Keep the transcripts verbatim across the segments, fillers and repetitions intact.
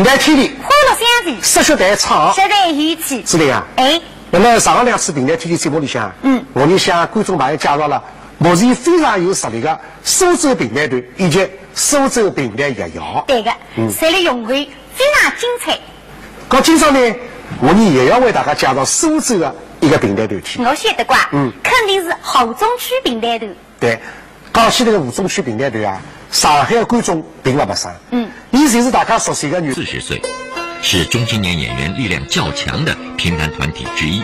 弹天地，花落相随，说学弹唱，说弹有趣。是的呀。哎。那么上两次评弹天地节目里向，嗯。我们向观众朋友介绍了目前非常有实力的苏州评弹团以及苏州评弹乐校。对的，嗯。侪来用过，非常精彩。讲今朝呢，我们也要为大家介绍苏州的一个评弹团体。我晓得瓜，嗯。肯定是吴中区评弹团。 对，讲起这个吴中区评弹团啊，上海的观众并勿陌生。嗯。伊就是大家熟悉的女四十岁，是中青年演员力量较强的评弹团体之一，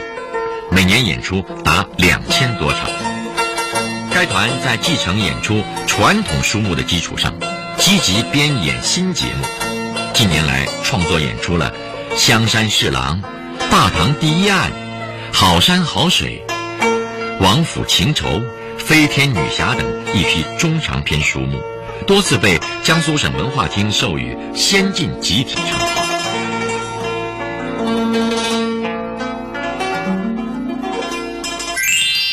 每年演出达两千多场。该团在继承演出传统书目的基础上，积极编演新节目。近年来创作演出了《香山侍郎》《大唐第一案》《好山好水》《王府情仇》《飞天女侠》等一批中长篇书目，多次被江苏省文化厅授予先进集体称号。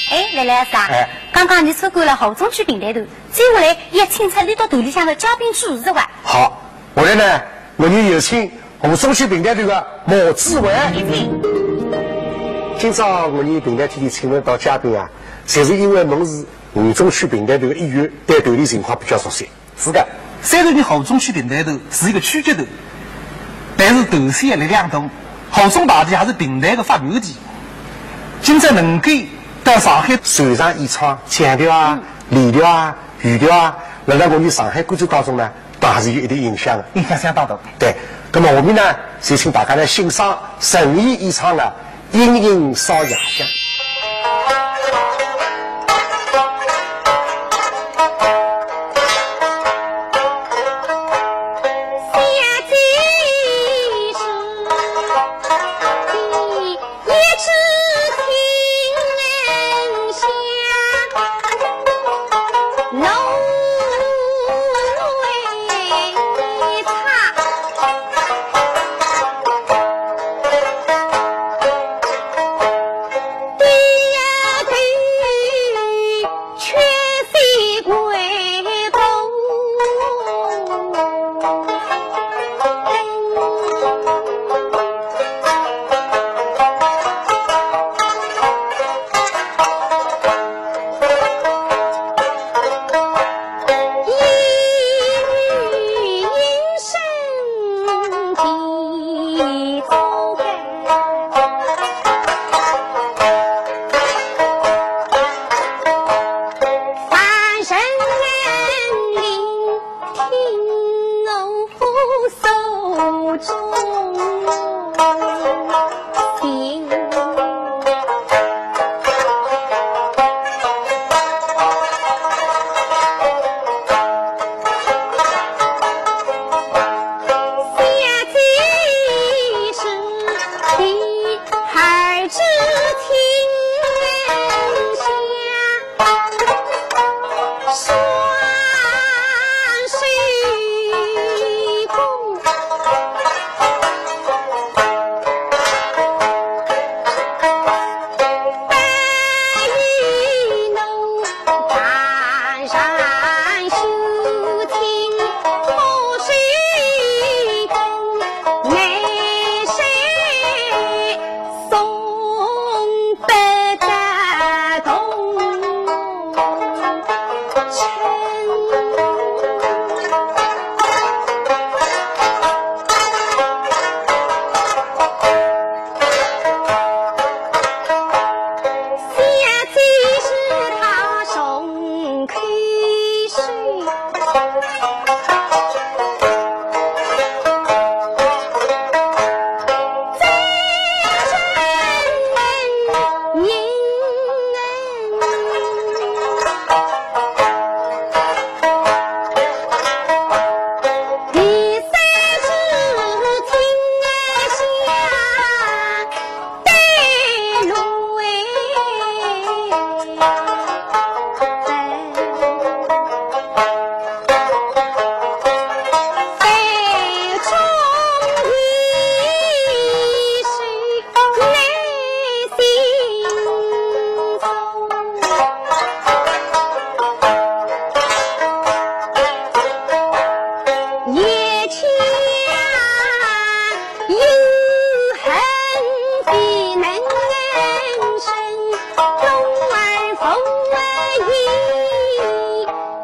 哎，来来啥？哎。刚刚你说过了吴中区评弹团，接下来要请出你到团里向的嘉宾主持哇。好，我来呢，我就有请 吴中区评弹团的毛志伟。今朝我们评弹天地请问到嘉宾啊，侪是因为侬是吴中区评弹团的一员，对团里情况比较熟悉。是的，虽然呢吴中区评弹团是一个区级团，但是团结力量大，吴中排第也是评弹的发源地。今朝能够到上海首场演唱，腔调啊、嗯。 理调啊、语调啊，辣辣我们上海观众当中呢，倒还是有一定影响的。影响相当大。对，那么我们呢，就请大家来欣赏陈燕演唱的《莺莺烧夜香》。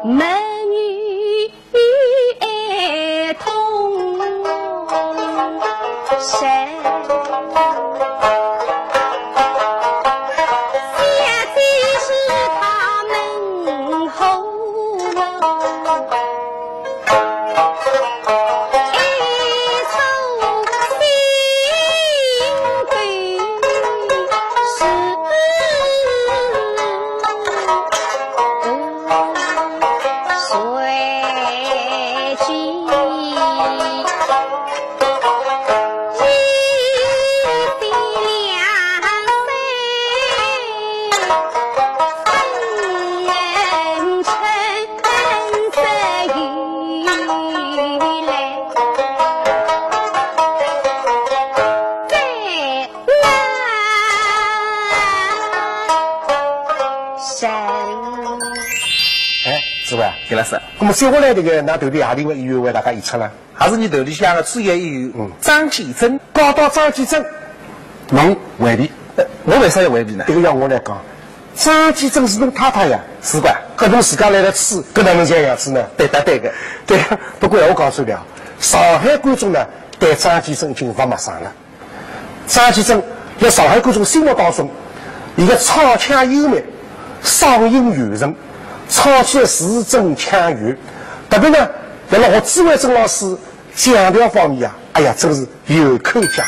门与爱同生。小姐是他门后楼。 哎，志伟啊，田老师，那么接下来这个，㑚团里还有一位演员为大家演出呢？还是伲团里向的主要演员，嗯。张继珍。讲到张继珍，侬回避？呃，我为啥要回避呢？这个要我来讲， 张继珍是侬太太呀？是个。搿侬自家来了吃，搿哪能讲样子呢？对个，对个。对，不过我告诉你啊，上海观众呢，对张继珍已经勿陌生了。张继珍辣上海观众心目当中，伊个唱腔优美，嗓音圆润，唱起来字正腔圆。特别呢，辣辣学朱伟珍老师 腔调方面啊，哎呀，真是有口皆碑。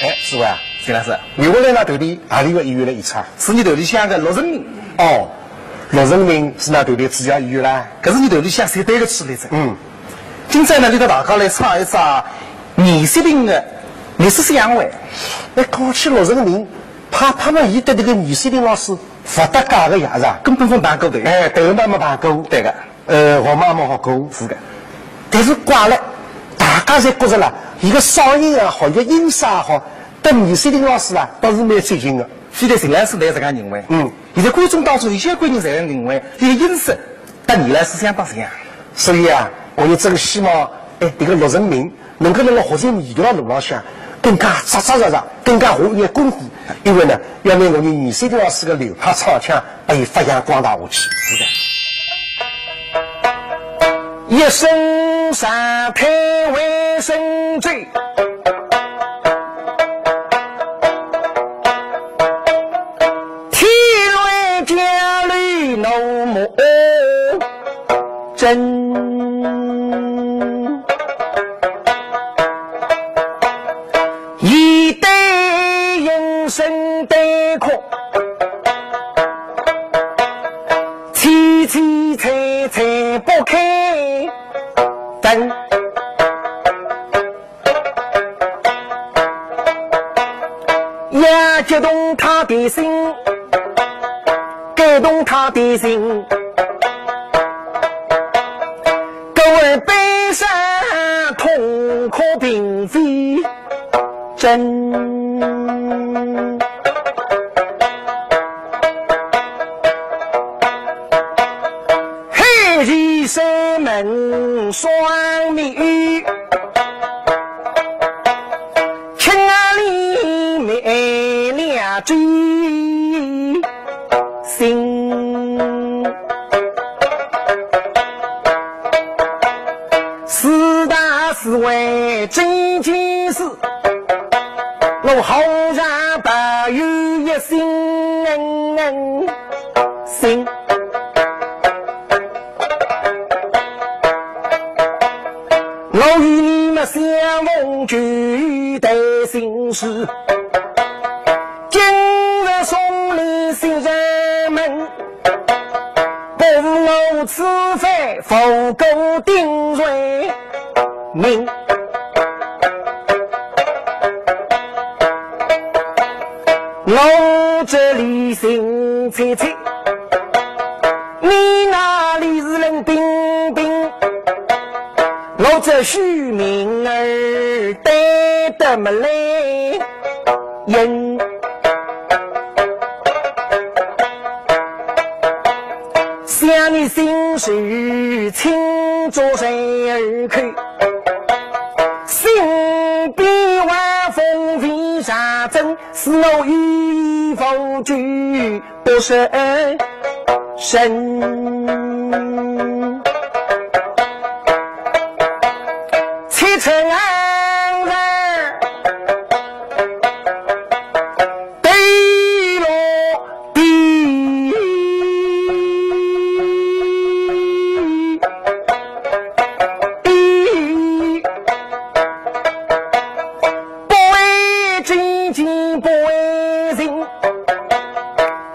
哎，师傅啊，金老师，你我来㑚团里何里个演员来演出啊？是伲团里向个陆成明。哦，陆成明是㑚团里主要演员啦？搿是伲团里向绝对个主力者。嗯。今朝呢，伊搭大家来唱一只倪雪萍个《历史相会》。哎，讲起陆成明，怕怕么伊搭迭个倪雪萍老师勿搭界个呀，是吧？根本勿碰过头。哎，头嘛没碰过。对个。 呃，学嘛没学过。是个。但是怪了，大家侪觉着啦，伊个嗓音也好，伊个音色也好，搭倪雪萍老师啦，倒是蛮接近个。非但秦老师侪搿能认为。嗯。现在观众当中有交关人侪认为，伊个音色搭倪老师相当像。所以啊，我也真希望，哎，迭个陆成明 能够辣辣学习艺术个路浪向更加扎扎实实，更加下一眼功夫，因为呢，要拿我伲倪雪萍老师个流派唱腔，拨伊发扬光大下去。是的。一身长袍为身穿，天然佳丽那么真。一对银身对空，凄凄惨惨不堪登。 也激动他的心，感动他的心。故而悲伤痛哭并非真。黑日山门双密雨， 千里觅了追星。四大四位真经寺，我好让朋友一心心。 我与你们相逢就谈心事，今日送你新人门，不负我此番佛骨顶罪名。 我这里心切切，你那里是冷冰冰，我这许名儿待得没来人。想你心事请做谁而去？ 心比万风飞沙阵，使我一无拘不是身。七尺二人对落 地。不为真情不为情，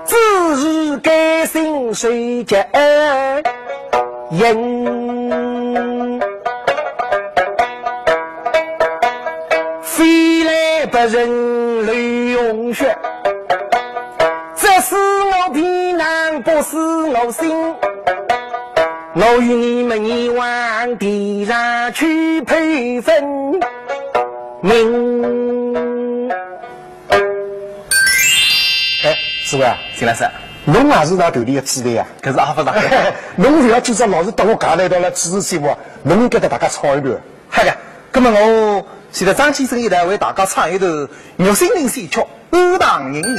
只是甘心受煎熬。 人，非来不认刘永雪，这是我皮囊，不是我心。我与你们一往地上去配分明。 哎，师傅啊，秦老师，侬也是㑚团里个主力啊？搿是阿勿是？侬勿要今朝老是到我搿搭来到来主持节目啊，侬应该搭大家唱一段。好个，葛末我现在张先生一道为大家唱一段《玉心亭》选曲《安唐银娘》。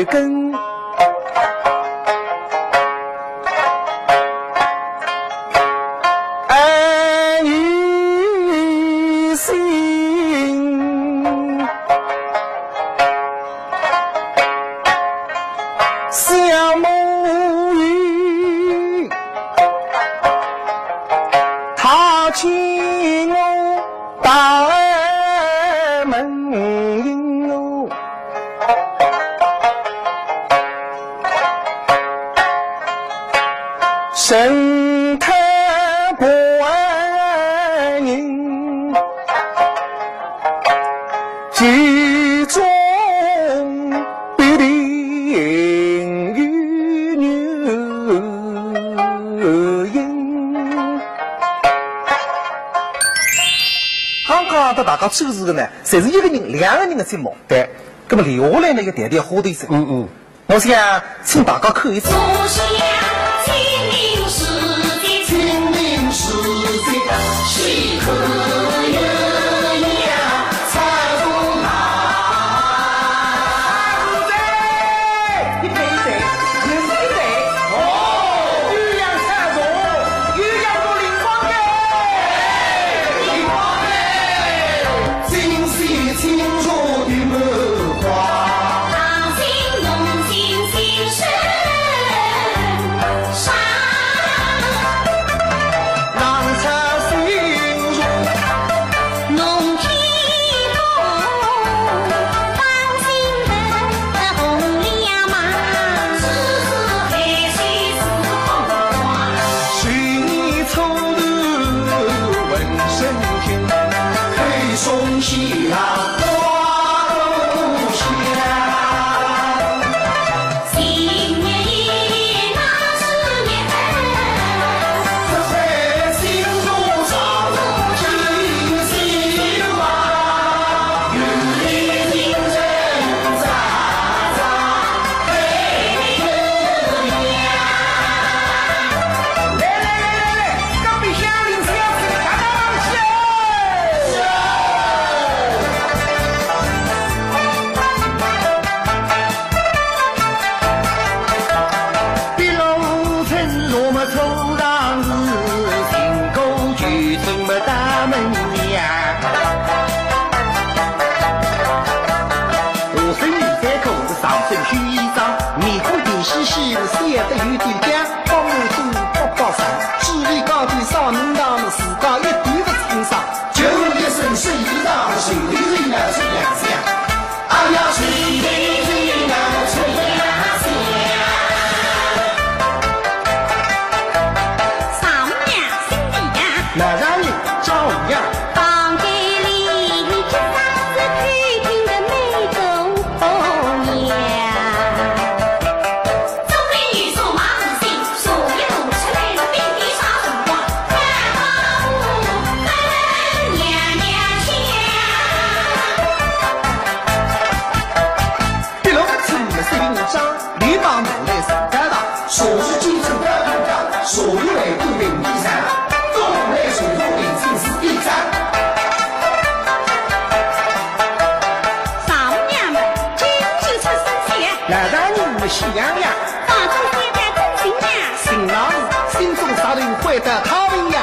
根。爱与心，相慕于他见我 大门迎哦，神探官人，其中 必定有原因。刚刚搭大家主持个呢，侪是一个人、两个人个节目。对。葛么留下来呢，要调调花头哉。嗯嗯。我想请大家看一次。 老丈人喜洋洋，心浪心中啥人会得讨厌呀？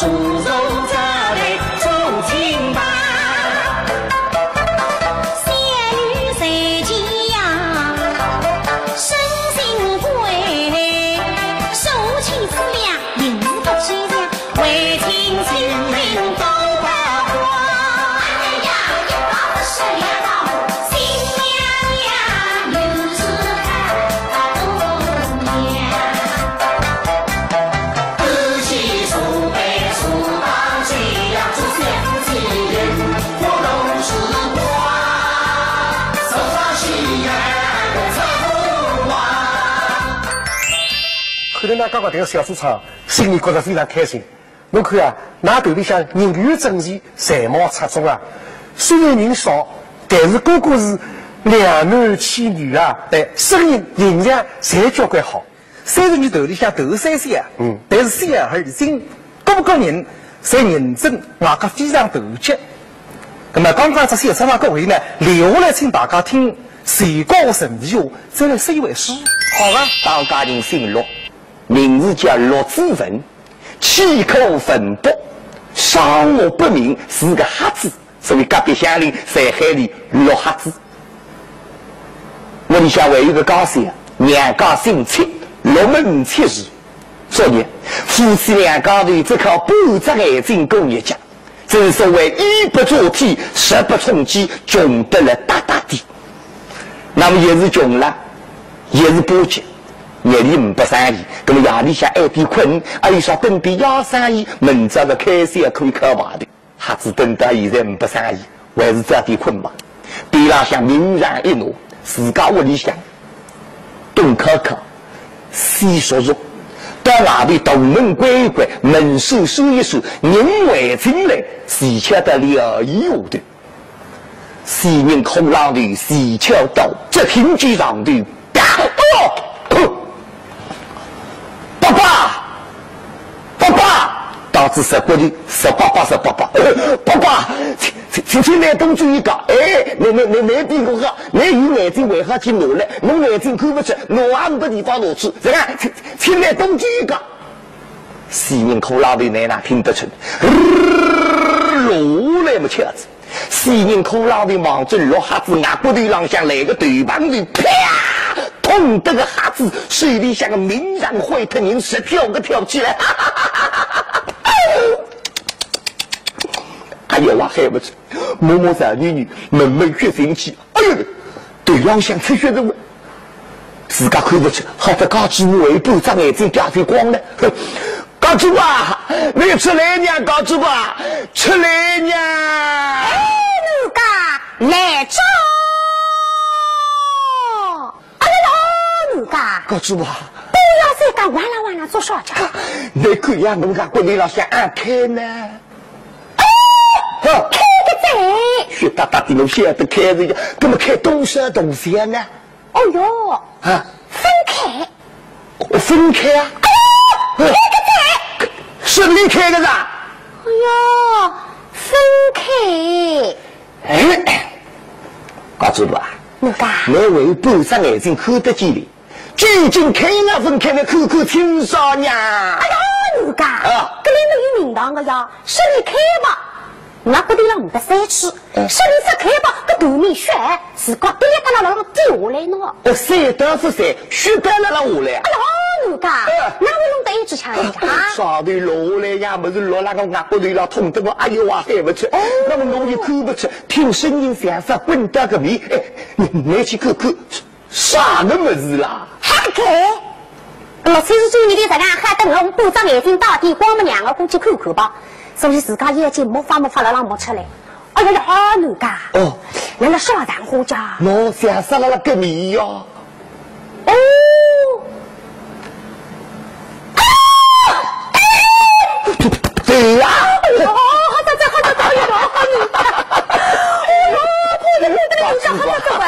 看到㑚刚刚迭个小市场，心里觉得非常开心。侬看啊，㑚队里向人员整齐，才貌出众啊。虽然人少，但是个个是两男七女啊，哎，声音、形象侪交关好。虽然伲队里向头三小啊，嗯。但是小而精，个个人侪认真，外加非常团结。那么刚刚这小市场各位呢，留下来请大家听，随后陈皮话，再来说一回书。好啊。当家人姓陆，名字叫陆子文， 气口文博，双目不明，是个瞎子，所以隔壁乡邻侪喊俚陆瞎子。屋里向还有个家小，娘家姓戚，陆门戚氏。昨日，夫妻两家头只靠半只眼睛过日脚，正所谓衣不遮体，食不充饥，穷得了搭搭底。那么也是穷了，也是巴结， 日里呒不生意，那么夜里向晏点困，还有啥等点夜生意，明朝个开销可以靠外头。瞎子等到现在呒不生意，还是早点困吧。边浪向名床一挪，自家屋里向，东敲敲，西戳戳，到外头大门关一关，门闩闩一闩，人还进来，齐巧到了二楼下头。 死人骷髅头，齐巧到，只听见上头，啪！哦，爸爸，爸爸，到仔十八里，十八八，十八八，爸爸，请，请，请，请来东走一家，哎，你，你，你，你比我好，你有眼睛为啥去挪来，侬眼睛看不出，挪也没地方挪去，这个，请，请来东走一家。死人骷髅头哪能听得出，落下来么巧哉。 死人骷髅头望准陆瞎子额角头浪向来个头碰头，啪！痛得个瞎子手里向个名床坏脱，人直跳个跳起来。哎呀，我喊勿出，摸摸小妮妮，闷闷血性气，哎呦，头浪向出血了。 自家看勿出，好得家主婆还有半只眼睛掉水光了。哼，家主婆啊，你出来呀，家主婆啊，出来呀！哎，奴家来哉。哎呀呀，奴家。家主婆啊。不要再讲哇啦哇啦做啥家。你看呀，奴家骨头浪向暗开呢。哎，哈。开个哉。血哒哒的，我晓得开个呀，那么开多少铜钱呢？ 哦哟，啊？分开。哦，分开啊？哎呦，开个哉！是你开个噻？哎呦，分开。哎，家主婆啊，奴家。你为半只眼睛看得见的，究竟开了分开的，看看清爽呀。哎呀，奴家，啊。搿里没有名堂的呀，是你开吧。 我骨头浪没得三尺，哎。说你只开吧，搿头面血自家滴哩答啦啦地下来呢。哦，三刀勿三，血滴啦啦下来啊。哎呀，奴家，哎。哪会弄得一只腔一只啊？上头落下来呀，勿是落辣我额角头浪痛得我，哎呦啊，喊勿出。哦。那么侬也看勿出，听声音像是滚到个面，哎，你，你去看看。 啥个物事啦？还开？老先生，最近的这个还等我们半只眼睛打点光么，让我过去看看吧。所以自家眼睛没法没法了，让摸出来。哎呀呀，好难噶！哦，原来是大花家。喏，像啥了那个米呀？哦。啊！哎！对呀。哎呦，好大只，好大只，哎呦，好难看！哎呦，看着看着，好大只啊！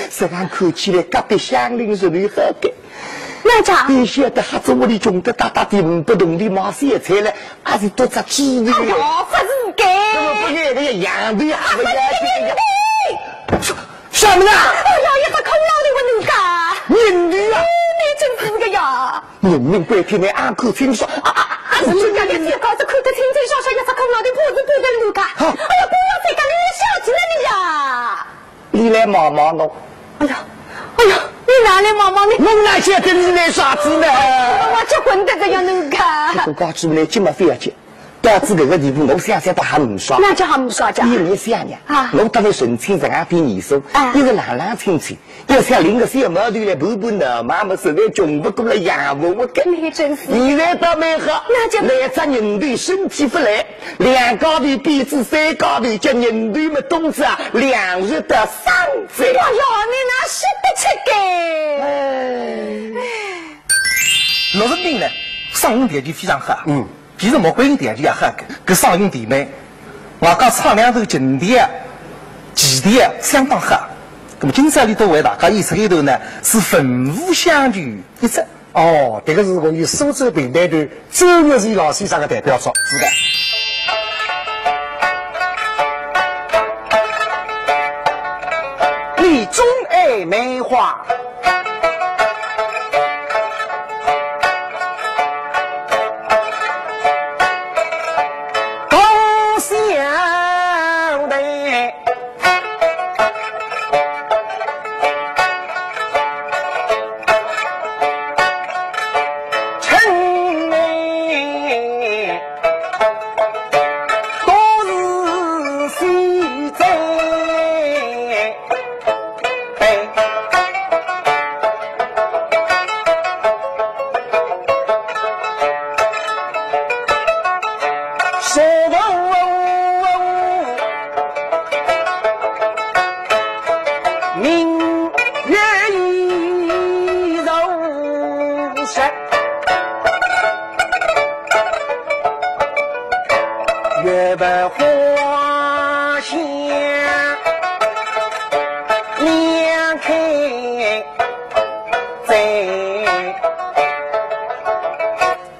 实梗看起来，隔壁乡邻是你好个。哪讲？你晓得瞎子屋里穷得搭搭地，呒不铜钿买小菜了，还是多只猪头。哎呦，勿是个。那么不然个呀，羊头也勿要紧个呀。啥，啥物事啊？哎呀，一只骷髅头个奴家。人头啊？你真是个呀。明明白天你暗看清爽，啊，啊，啊，你讲个天，高子看得清清爽爽，要是空老的，怕是不得路个。好。哎呀，不要再讲，你也笑起来了呀。你来望望我。哎呀，哎呀，你哪来望望呢？我哪晓得你来啥子呢？我结婚的这样能干。这个家主呢，这么非要紧，到仔搿个地步，我想想都还没说。那叫还没说讲？你没想呢？啊。我当然顺亲在俺边你说，啊。一个冷冷清清， 要想领个小毛头来补补呢，妈妈实在穷不过了，养不活个。那真是。现在倒蛮好，那就来只人头身体勿来，两家头变仔三家头，叫人头么动仔啊，两日得三载。哎哟，你哪说得出个？哎。陆文斌呢，嗓音条件非常好。嗯。 其实穆桂英条件也好个，搿嗓音甜美，外加唱两段琴调、技调相当好。那么今朝里头为大家演出一段呢，是文武相求一折。哦，这个是关于苏州评弹团周玉泉老先生的代表作。是的。你钟爱梅花，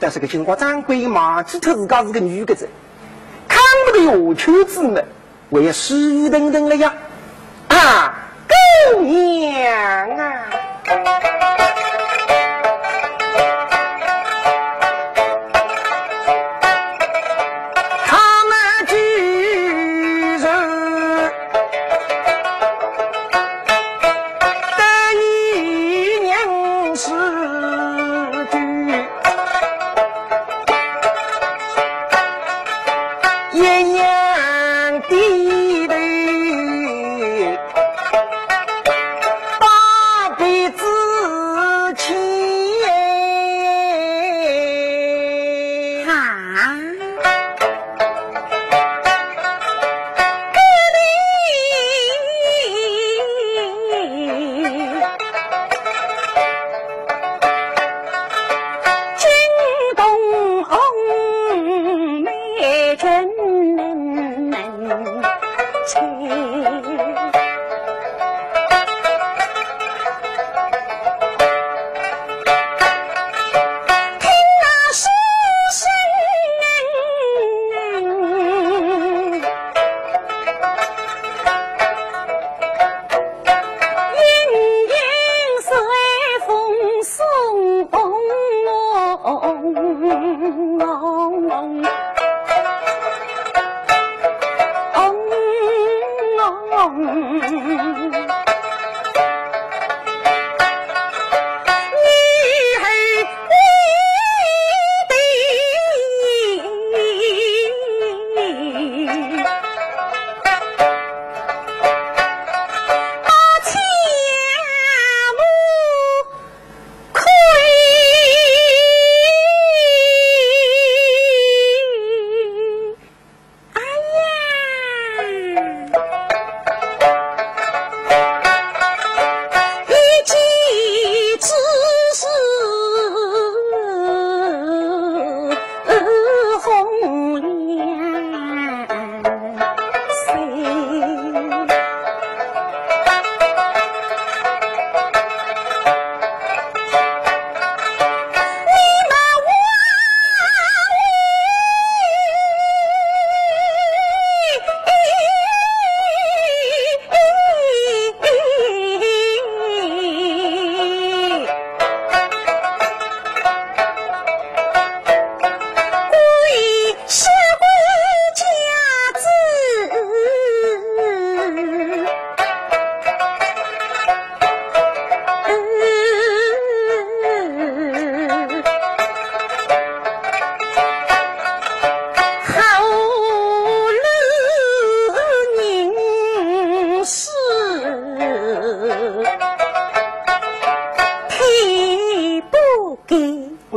但是搿金国掌柜忘记脱自家是个女个哉，看勿得有圈子呢。 还要虚等等了呀。啊，姑娘啊！他们居然得意人事的 一样低头。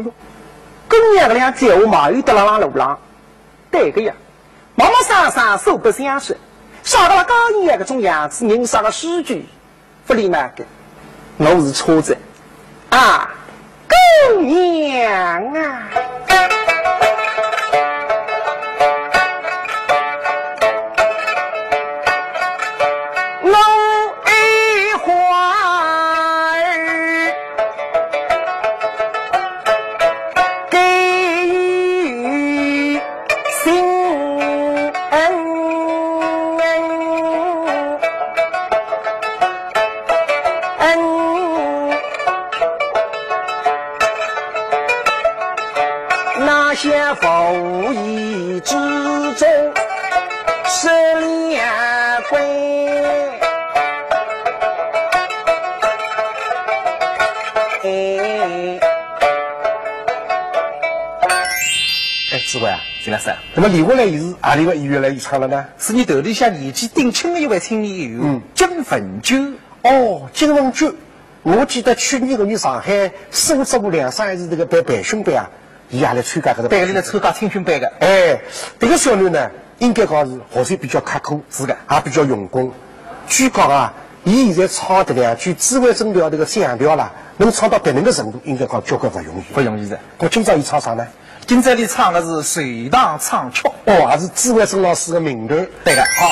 姑娘搿两句闲话嘛，有得辣辣路浪。对个呀，陌陌生生素不相识，啥个了讲伊搿种样子，人啥个诗句，勿礼貌个，我是车子啊，姑娘啊。我爱花儿。 给予心恩。那些无意之中失了归。哎。 哎，志伟啊，金老师啊，那么李文来也是阿里个演员来演唱了呢？是伲团里向年纪顶轻的一位青年演员，嗯。金文九。哦，金文九，我记得去年个伲上海师范节目两场还是这个培培训班啊，伊也来参加搿个培训。对，伊来参加青训班个。哎，这个小囡呢，应该讲是学习比较刻苦，是的。也比较用功。据讲啊，伊现在唱搿两句《紫薇镇》调这个响调啦，能唱到搿能个程度，应该讲交关勿容易。勿容易的。 我今朝伊唱啥呢？今朝伊唱的是《隋唐唱曲》。哦，也是紫薇镇老师的名头。对的，好。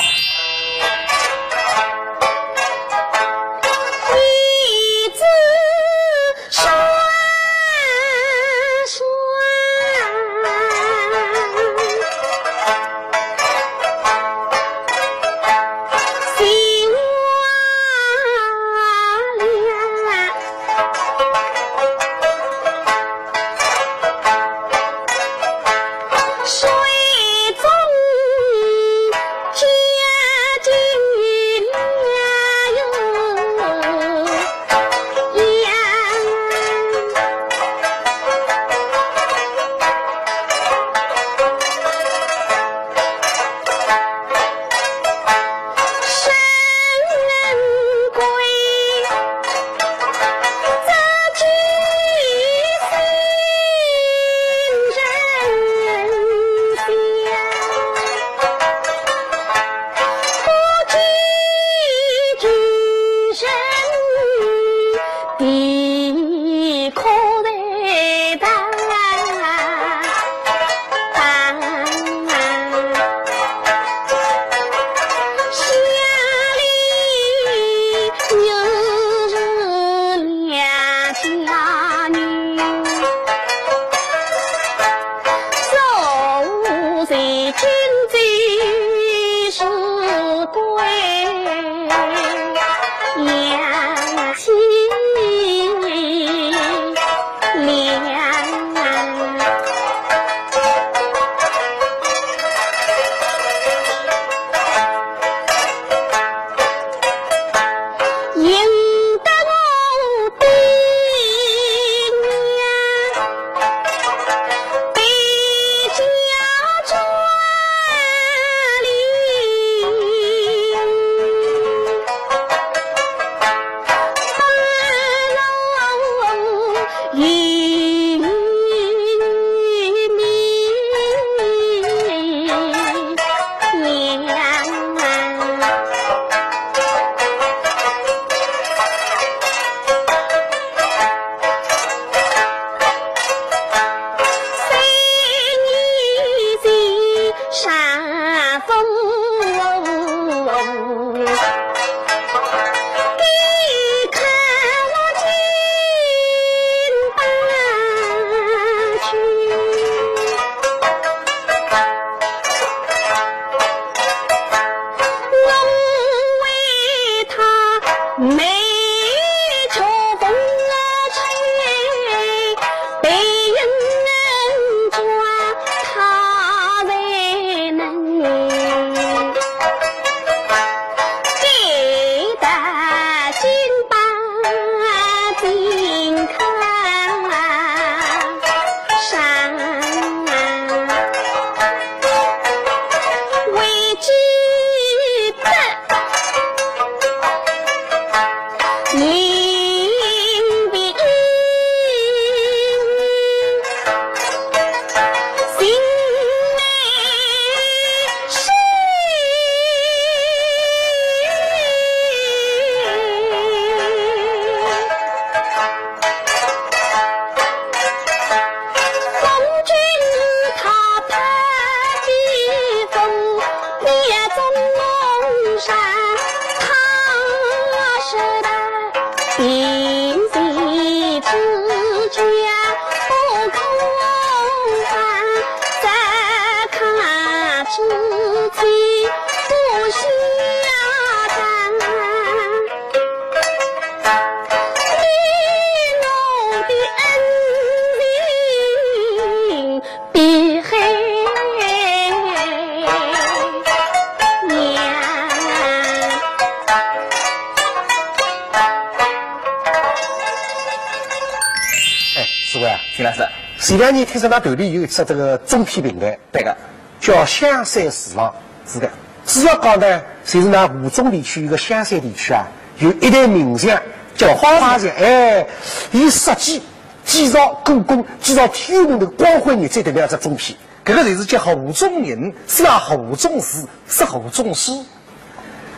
前两年听说㑚团里有一只这个中篇评弹，对个，叫《香山自郎》，是的。主要讲呢，就是㑚吴中地区一个香山地区啊，有一代名将叫花匠，哎，伊设计几朝故宫、几朝天文台光辉日节的搿样只中篇，搿个就是叫吴中人，是啊，吴中士，是吴中书。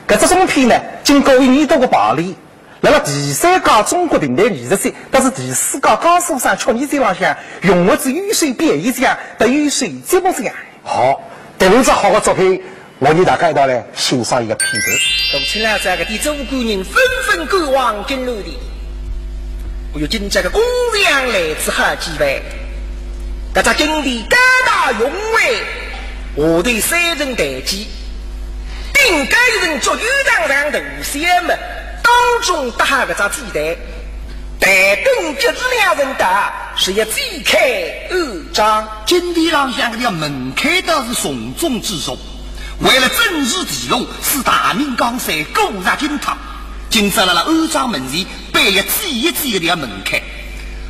搿只中篇呢，经过一年多个排练， 辣辣第三届中国评弹艺术节，搭仔第四届江苏省曲艺节浪向，荣获仔优秀表演奖搭优秀节目奖。好，迭样只好个作品，我伲大家一道来欣赏一个片段。大清老早搿点做官人纷纷赶往金銮殿，哎哟，今朝个工匠来仔好几万，搿只金殿高大雄伟，下头三层台阶， 顶高一层做有堂堂大小么，当中搭好搿只祭台，台顶脚趾两层搭，是要祭开安葬。金殿浪向搿条门槛倒是重中之重，为了正视地龙，是大明江山，固若金汤。今朝辣辣安葬门前，板要祭一祭搿条门槛，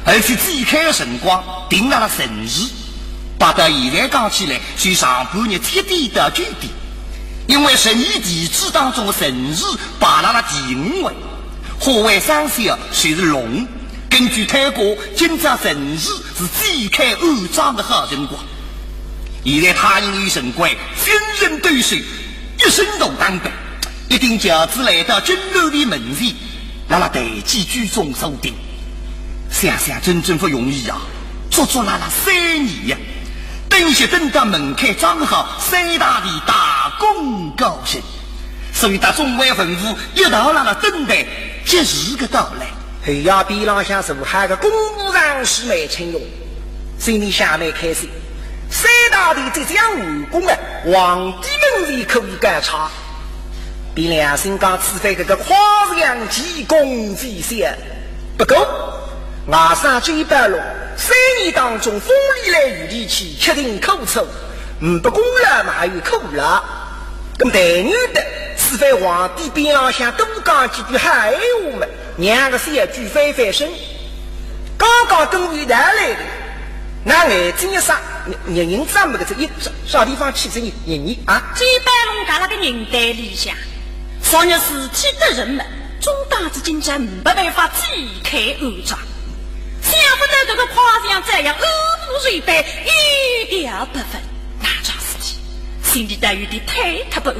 而且祭开个辰光定辣辣辰时。 摆到现在讲起来，是上半日七点到九点，因为十二地支当中个辰时排辣辣第五位，化为生肖就是龙。根据推估，今朝辰时是祭开安葬个好辰光。现在太平县城管精神抖擞，一身大打扮，一顶轿子来到金銮殿门前，辣辣台基居中坐定。 想想真正勿容易啊，足足辣辣三年呀。等歇等到门槛张好，三大殿大功告成，所以搭众位文武一道辣辣等待吉时个到来。后腰边浪向坐好个工部尚书梅青云，心里向蛮开心。三大殿即将完工了，皇帝门前可以交差。 凭良心讲，此番搿个夸奖其功其小。不过，外甥周宝龙三年当中风里来雨里去，吃尽苦楚，呒不功劳嘛还有苦劳。搿么但愿得，此番皇帝边浪向多讲几句好闲话嘛，让个小鬼翻翻身。刚刚等于到来的，㑚眼睛一眨，人人张么个，这一啥啥地方去？这人人啊？周宝龙搿辣个人堆里向， 昨日事体得人么，总当仔今朝呒不办法祭开安葬。想不到搿个夸奖照样安然如初，一点不分。哪桩事体？心里倒有点忐忑不安。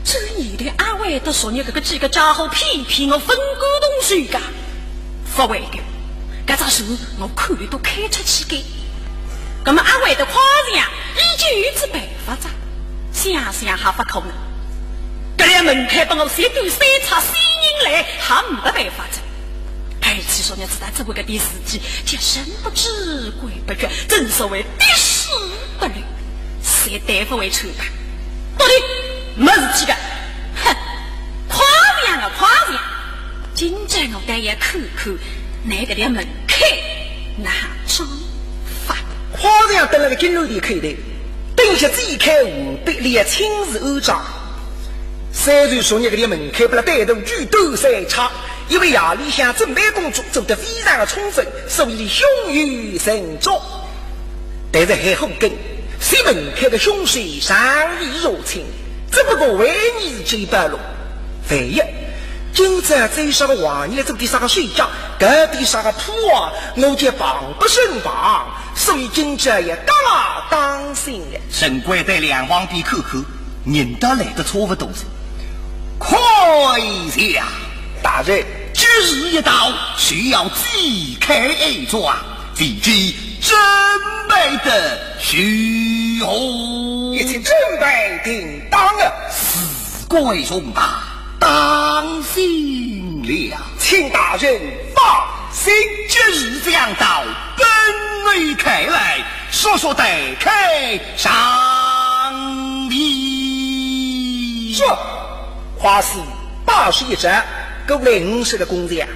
这年头阿会得昨日搿个几个家伙骗骗我，勿感动手个。勿会个，搿只船我看伊都开出去个。葛么阿会得夸奖，伊就有仔办法哉。 想想还勿可能。搿条门槛拨我斜对三尺，死人来，还呒不办法哉。而且昨日子搭周宝龙搿点事体，叫人不知鬼不觉，正所谓滴水不漏，谁对勿会穿吧？到底没事体个。哼，夸奖啊夸奖，今朝我倒要看看㑚搿条门槛哪装法。 夸奖登了个金銮殿口头，等歇祭开完毕，伊要亲自安葬。虽然昨日搿条门槛拨伊单独举到三尺，因为夜里向准备工作做得非常的充分，所以胸有成竹。但是还好跟，守门槛的凶手尚未入侵，只不过为难是周宝龙。 万一今朝再有啥个王爷做点啥个手脚，搞点啥个破坏，我就防不胜防，所以今朝要加当心了。陈贵对两旁边看看，人倒来得差勿多哉。快呀！大人，吉时一到，就要祭开安葬，未知准备得如何？一切准备定当啊。 事关重大，当心了。请大人放心。吉时将到，本楼开来，速速带开上殿。是。花喜把手一展，过来五十个工匠，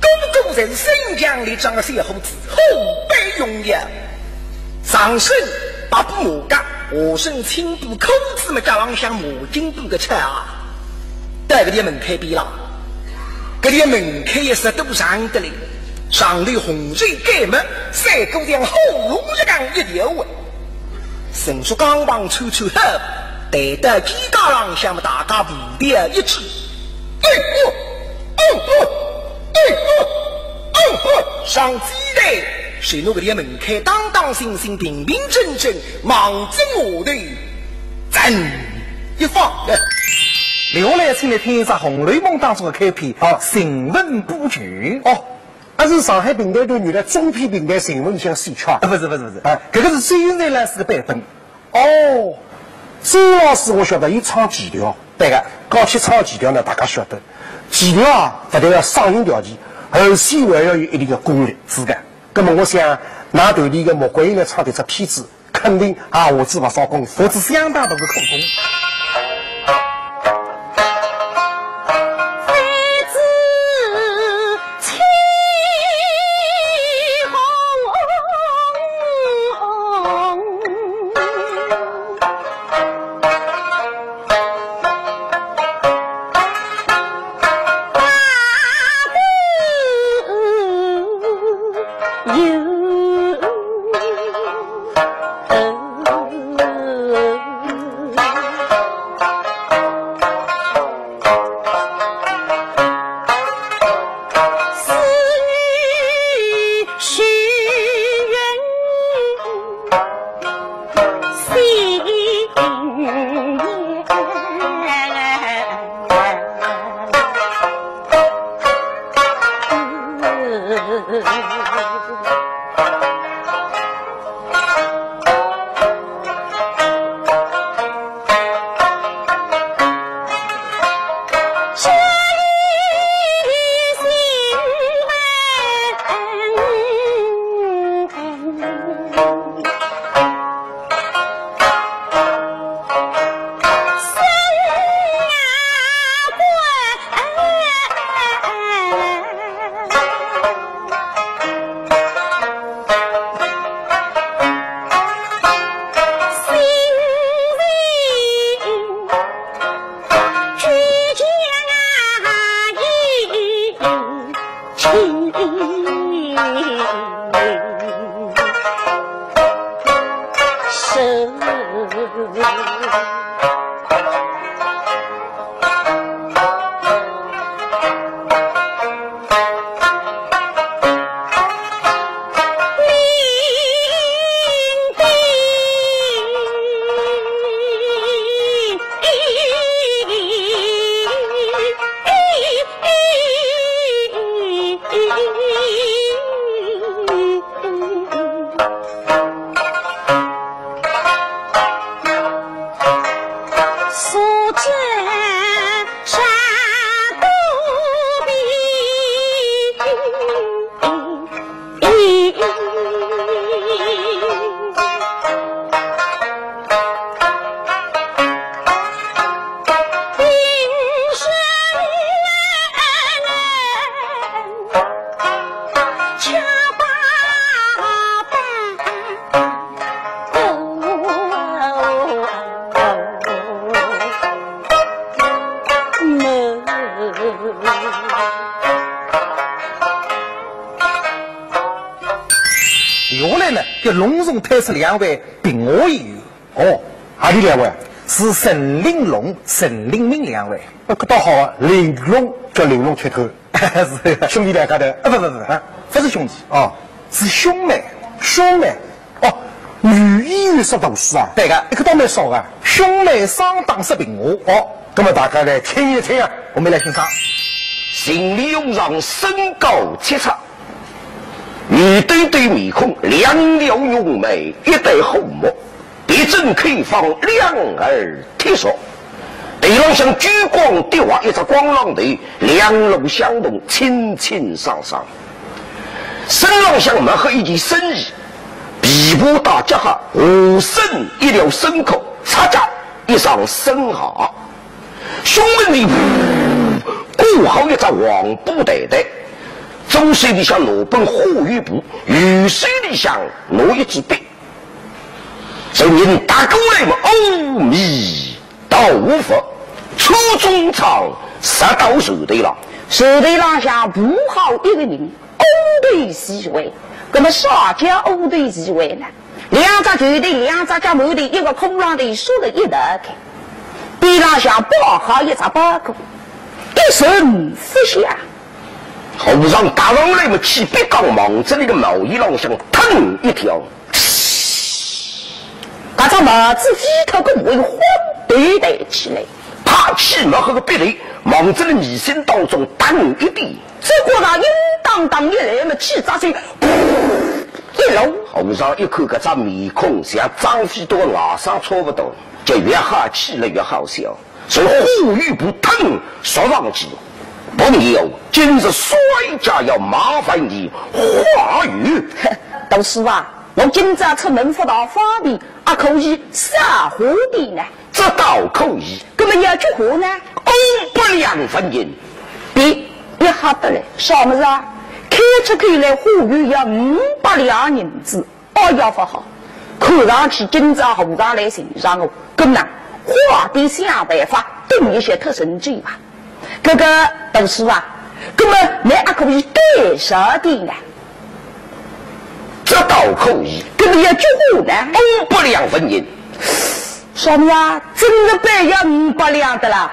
个个侪是身强力壮的小伙子，虎背熊腰。 上身白布马甲，下身青布裤子么，脚浪向马金布个草鞋。到搿条门槛边浪，搿条门槛也是多长得来，上头洪水盖没，赛过像火龙一样一条啊。陈叔刚刚抽抽好，抬到肩胛浪向么，大家步调一致。哎哦，哦哦，哎哦，哦哦，上祭台，随后个店门开，当当心心，平平整整，望准下头，站一放。留下来，请你听一首《红楼梦》当中的开篇，哦。晴雯布局。哦。 啊，是上海评弹团原来中篇评弹晴雯里向选曲啊？啊，勿是，勿是，勿是。啊。搿个是周云瑞老师个版本。哦，周老师我晓得，伊唱技调。对个。讲起唱技调呢，大家晓得，技调啊，勿但要嗓音条件，而且还要有一定的功力。是个。葛末我想，㑚团里个莫桂英来唱迭只片子， 肯定也下仔勿少功夫。下仔相当大个苦功。留下来呢，就隆重推出两位评话演员。哦，何里两位？是陈玲珑、陈玲敏两位。呃，搿倒好啊，玲珑叫玲珑铁头。是。兄弟两家头。啊，勿，勿，勿，啊，勿是兄弟。哦。是兄妹。兄妹？哦，女演员说大师啊？对个。搿个倒蛮少啊。兄妹双档说评话。哦，那么大家来听一听啊。我们来欣赏。秦丽蓉上身高七尺， 圆墩墩面孔，两条浓眉，一对虎目，鼻正口方，两耳贴须。头浪向珠光滴滑一只光浪头，两路香筒清清爽爽。身浪向墨黑一件深衣，琵琶带结合，下身一条深裤，赤脚一双深鞋。 胸门里挂好一只黄布袋袋，左手里向拿本化学簿，右手里向拿一支笔。人踏过来么，阿弥陀佛，穿中舱，直到船头浪。船头浪向爬好一个人，乌头齐备。那么啥叫乌头齐备呢？两只球队，两只脚馒头，一个空浪头，缩了一道开，边浪向摆好一只包裹，一声勿响。和尚踏上来么，去别讲，望着那个毛衣浪向腾一跳，搿只帽子飞脱个，会晃头抬起来，啪，起么，搿个鼻头望着了眉心当中腾一点。 只觉着硬当当一来么，气炸水噗一漏。和尚一看搿张面孔，像张飞多个外甥差勿多，就越好气了越好笑。所以话语不当说上去，朋友，今日衰家要麻烦你化缘。大师啊，我今朝出门勿大方便，阿可以少花点呢？ 这倒可以。那么要几化呢？五百两纹银。咦，一吓得来，啥物事啊？开出口来化缘要五百两银子，哎呀，勿好，看上去今朝和尚来寻上我，搿么化点想办法，等一歇脱神经吧。搿个大师啊，那么你阿可以短少点呢？这倒可以。那么要几化呢？五百两纹银。 啥物事啊？真个板要五百两的啦？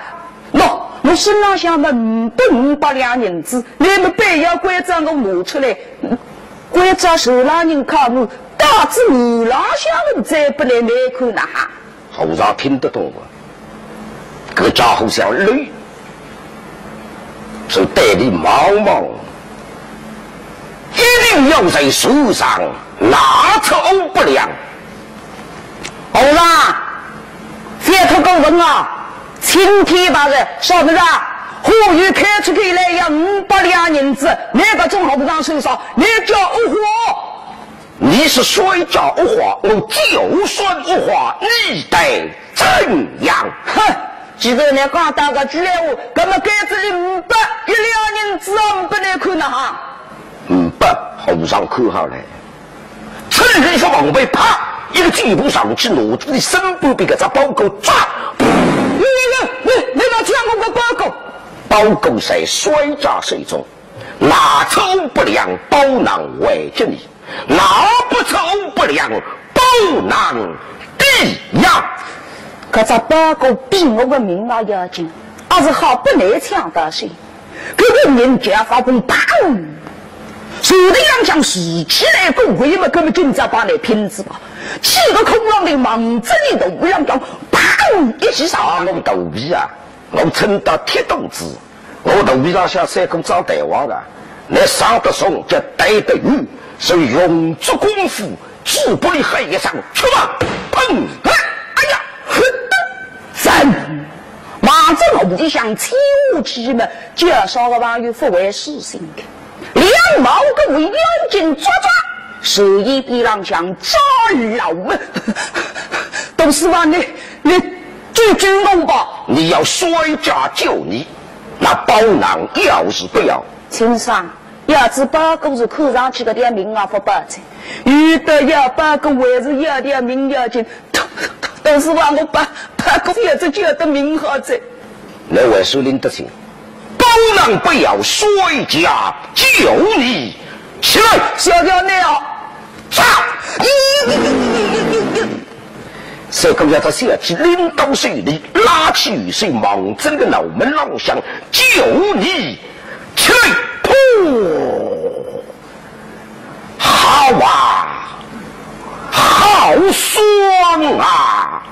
喏，我身浪向么呒不五百两银子，那么板要关照我拿出来，关照手浪人看我，到仔楼浪向我再拨倷拿看哪哈？和尚听得懂个，搿家伙像累，所以对俚望望，一定要在手上拿出五百两。 和尚，覅太过分啊！青天白日，啥物事啊？化缘开出口来要五百两银子，倷搿种和尚算啥？倷叫我化？你是衰家我化，我就算我化，你待怎样？哼，既然倷讲到搿句闲话，搿么该这里五百一两银子啊，呒不倷看哪哈？五百，和尚看好了。 趁人说往外啪，一个箭步上去，拿仔身边边搿只包裹抓，嘚！嘚！嘚！嘚！嘚！拿出我个包裹！包裹在衰家手中，拿出五百两包囊还给你，拿不出五百两包囊抵押。搿只包裹比我个命啊要紧，阿是好拨倷抢到手。 搿个人家发功，砰！手头浪向竖起来个，为么搿么今朝帮倷拼仔吧？几个空浪头望仔俚肚皮浪向，砰！一记上。啊，我肚皮啊，我撑到铁肚子，我肚皮浪向三个长弹簧啊，倷上得重，脚弹得远，所以用足功夫，嘴巴里喊一声，去吧！砰！哎，哎呀，哼，赞！望仔肚皮浪向抽气么，介绍个朋友勿会死心个。 两毛个为要紧抓抓，手一边浪向抓牢么。大师傅，你，你救救我吧！你要衰家救你，那包囊要是不要？请上，要是包裹是看上去搿条命啊勿保哉，有的要包裹还是要条命要紧。大师傅，我包，包裹也是救得命好哉。那还是拎得清。 包囊不要，衰家救你，起来！小姐，你啊，杀！三个月的小姐拎到手里，拉起雨水，望仔个脑门浪向，救你，起来！噗！好啊，好爽啊！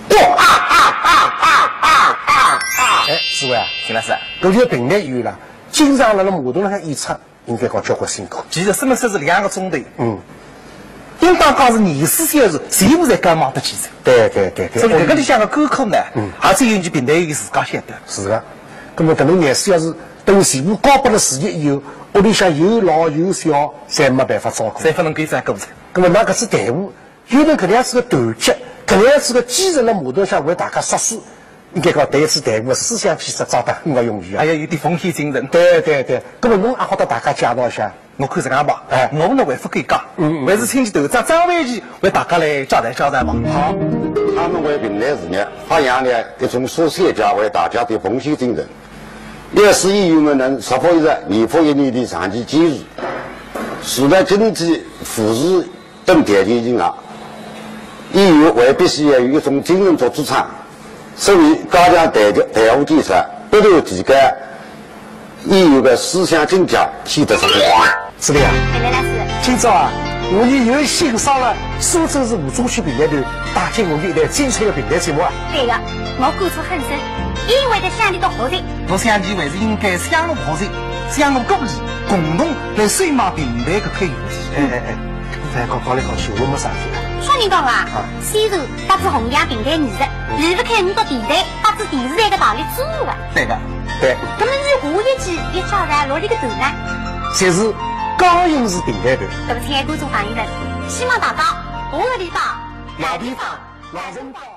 哇哈哈哈哈哈哈哈！哎，师傅啊，金老师，搿条病呢有了， 经常辣辣马桶浪向演出，应该讲交关辛苦。其实什么说是两个钟头，嗯，应当讲是二十四小时，全部在干忙得起哉。对对对对。所以搿个里向个功课呢，嗯，还是有你平台有自家晓得。是个，那么搿能廿四小时，等于全部交拨了自己以后，屋里向有老有小，侪没办法照顾。侪勿能够照顾哉。那么㑚搿支队伍， 有了搿样子个团结，搿样子个基层辣马桶浪向为大家杀死，应该讲对一支队伍个思想建设做得很有用意啊。哎呀，有点奉献精神。对对对，那么侬阿好搭大家介绍一下。我看实梗吧，哎，我呢还勿够格，嗯嗯，还是请求团长张万奇为大家来介绍介绍吧。好，他们为平台事业发扬了一种书写家为大家的奉献精神，也是演员们能日复一日、年复一年的长期坚持。除了经济、服务等条件以外，演员还必须要有一种精神做支撑，所以加强台、台下建设，不断提高演员的思想境界，显得十分重要。是的呀。梅兰老师，今朝啊，我们又欣赏了苏州市吴中区评弹团带给我们一档精彩的评弹节目啊。对个，我感触很深，因为在乡里头学习，我想你还是应该乡里学习，乡里鼓励，共同来兴旺评弹搿块游戏。哎哎哎，哎，讲讲来讲去，我没啥事啊。说明白啊，啊。虽然搭仔弘扬评弹艺术，离不开你到电台、搭仔电视台的大力支持啊。对的。对。那么你下一期要介绍哪里个团呢？就是高音市评弹团。那么，亲爱观众朋友们，希望大家下个礼拜老地方、老人。